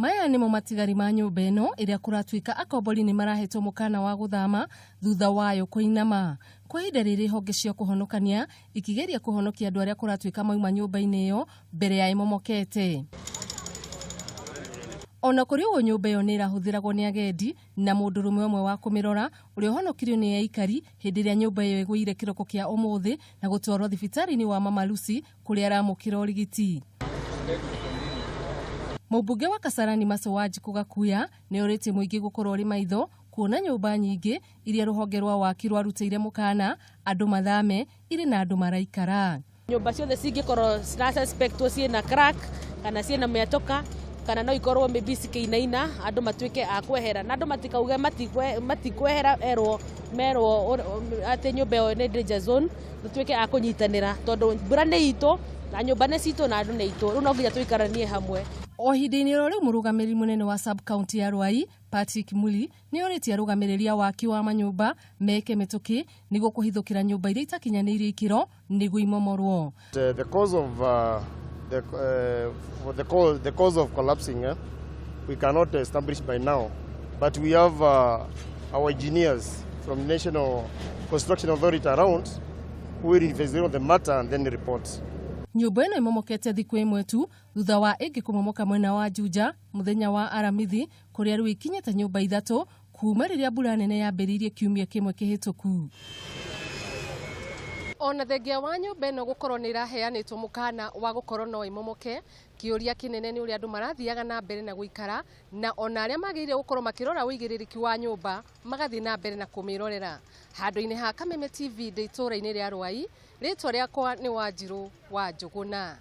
Maya nĩmo matigari ma nyũmba ĩno ĩrĩa kũratuĩka akombori nĩ marahetwo mũkana wa gũthama thutha wayo kũinama. Kwa ihinda rĩrĩ honge cia kũhonokania ikĩgeria kũhonokia andũ arĩa kũratuĩka mauma nyũmba-inĩ ĩyo mbere ya ĩmomokete. Ona kũrĩ ũguo nyũmba ĩyo nĩ ĩrahũthĩragwo nĩ agendi na mũndũrũme ũmwe wa kũmĩrora ũrĩa ũhonokirio nĩ aikari hĩndĩ ĩrĩa nyũmba ĩyo ĩgũire kĩroko kĩa ũmũthĩ na gũtwarwo thibitarĩ-inĩ wa Mama Lucy kũrĩa aramũkĩra ũrigiti. Mũmbunge wa Kasarani Mercy Wanjikũ Gakuya nĩ orĩtie mũingĩ gũkorwo ũrĩ maitho kuona nyũmba nyingĩ iria rũhonge rwa waki rwarutĩire mũkana andũ mathame irĩ na andũ maraikara. Nyũmba ciothe cingĩkorwo cirasuspectwo ciĩna crack kana ciĩna mĩatũka kana no ikorwo maybe cikĩinaina andũ matuĩke a kwehera na andũ matikauge matikwehera erwo merwo atĩ nyũmba ĩyo nĩ danger zone, tũtuĩke a kũnyitanĩra tondũ mbura nĩ itũ na nyũmba nĩ citũ na andũ nĩ itũ, rĩu no nginya tũikaranie hamwe. O ihinda-inĩ oro rĩu mũrũgamĩrĩri mũnene wa sub county ya Ruai Patrick Muli nĩ orĩtie arũgamĩrĩri a waki wa manyũmba meke mĩtũkĩ nĩguo kũhithũkĩra nyũmba iria itakinyanĩirie ikĩro nĩguo imomorwo. The cause of the cause of collapsing, we cannot establish by now, but we have our engineers from National Construction Authority around who will investigate the matter and then report. Nyũmba ĩno ĩmomokete thikũ ĩmwe tu thutha wa ĩngĩ kũmomoka mwena wa Juja mũthenya wa Aramithi kũrĩa rĩu ikinyĩte nyũmba ithatũ kuma rĩrĩa mbura nene yambĩrĩirie kiumia kĩmwe kĩhĩtũku. Ona thengia wa nyũmba ĩno gũkorwo nĩ ĩraheanĩtwo mũkana wa gũkorwo no ĩmomoke, kĩũria kĩnene nĩ ũrĩa andũ marathiaga na mbere na gũikara na ona arĩa magĩrĩire gũkorwo makĩrora ũigĩrĩrĩki wa nyũmba magathiĩ na mbere na kũmĩrorera. Handũ-inĩ ha Kameme TV ndĩ itũũra-inĩ rĩa Ruai, rĩtwa rĩakwa nĩ Wanjirũ wa Njũgũna.